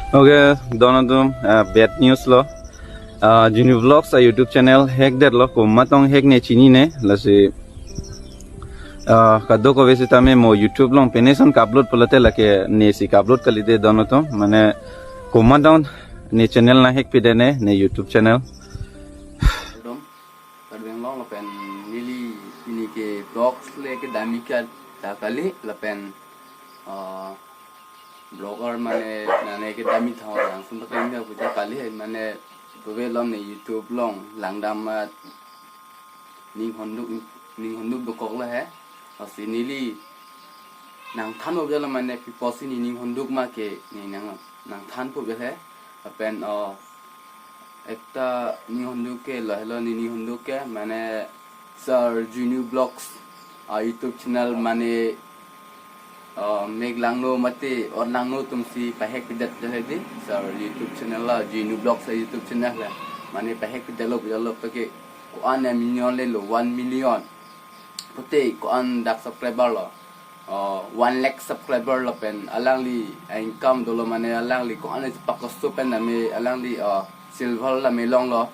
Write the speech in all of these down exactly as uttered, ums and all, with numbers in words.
Okay, don atum, ah, bad news lo. Ah, Jinu Vlogs a YouTube channel hack detlo, komat tong hack ne chinine, lasi, ah, kadokave sitame mo YouTube along pine ason ka-upload pulote lake nesi ka-upload kali de don atum, mane komat tong ne channel nang hack pidetne, ne YouTube channel. Karbi Anglong lapen neli pini ke vlogs le kedam ik ta kali lapen, ah, vlogger mane nane kedam ik thang orang sumpa kami aku ta kali he mane pove lom ne YouTube along langdam amat ning honduk, ning honduk dokok lo he. Lasi neli nangthan pu belo mane pi apotsi ne ning honduk ma ke ne nang, nangthan pu bel he. Lapen, oh, ekta ning honduk ke lo helo ne ning honduk ke mane Sir Jinu Vlogs, ah, YouTube channel mane, ah, mek langno mate ot langno atumsi pahack pidet le di. Sir YouTube channel la, Jinu Vlogs a YouTube channel la. Mane pahack pidetlo, pidetlo pake ko-an a million lelo, one million. Pute ko-an dak subscriber lo. Oh, one lakh subscriber lapen alangli income dolo mane alangli ko-an pakosot pen name alangli, oh, silver la melong lo.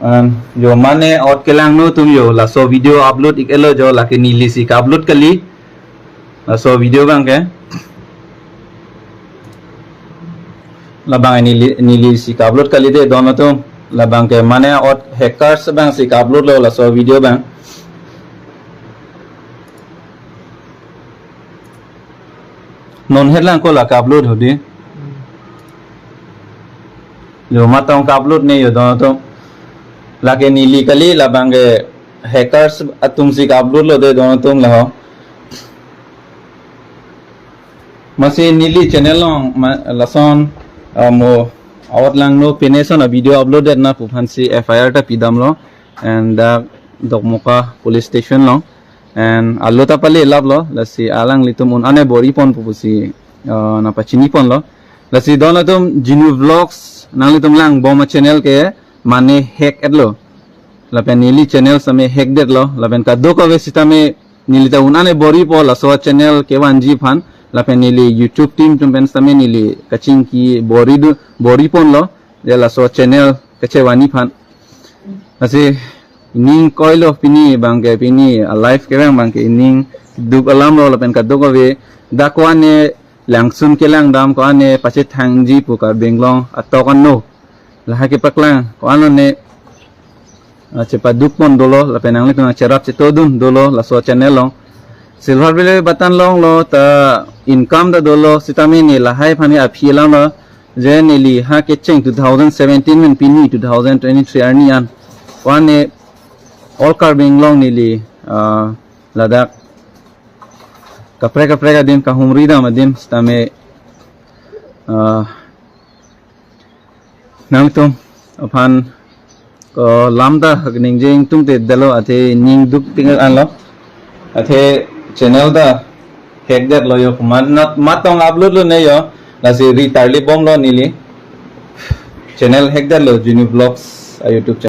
An, yo mane ot kelangno atum yo, laso video upload ik-etlo jo, lake nelisi ka-upload kali. Laso video abang ke. Labang neli, nelisi ka-upload kali de don atum. Labang ke mane ot hackers abangsi ka-upload lo laso video abang. Non headline ko la ka-upload hodi. Yo mat tong ka-upload ne yo don atum. Lake neli kali labang ke hackers atumsi ka-upload lo de don atum laho. Masi neli channel along ma, lason, ah, mo awat langno pine ason a video upload det na pu aphansi F I R ta pidamlo and, ah, Dokmoka police station along. And alo ta pale lap lo, lasi alanglitum un-an e bor-i pon pu pusi, ah, nangpachini ponlo. Lasi don atum Jinu Vlogs nanglitum langbom a channel ke mane hack etlo. Lapen neli channel sitame hack detlo. Lapen kadokave sitame neli ta un-an e bor-i po laso channel kevanji aphan. Lapen neli YouTube team atum pen sitame neli kachingki bor-i do, bor-i ponlo. Ya laso channel kachevani aphan. Lasi ning koilo pini abang ke pini a live ke abang ke ning duk alam lo lapen kadokave dak ko-an e langsun kelangdam ko-an e pachethangji pu Karbi Anglong atok anlo. Lahai kepaklang ko-an lo ne, ah, chepaduk pon dolo lapen nanglitum nangcherap chetodun dolo laso channel along. Silver play button longlo ta income ta dolo sitame ne lahai aphan ke aphi alam lo. Je neli ha kecheng two thousand seventeen pen pini two thousand twenty-three arni an. Ko-an e all Karbi Anglong neli, ah, ladak kaprek kaprek adim kahumri dam adim sitame, ah, nangtum aphan ko lam ta ningje ingtungte detlo athe ning duk ting anlo. Athe channel ta hack detlo yo komat nat mat tong upload lo ne yo. Lasi ri tarli bomlo neli. Channel hack detlo Jinu Vlogs a YouTube channel.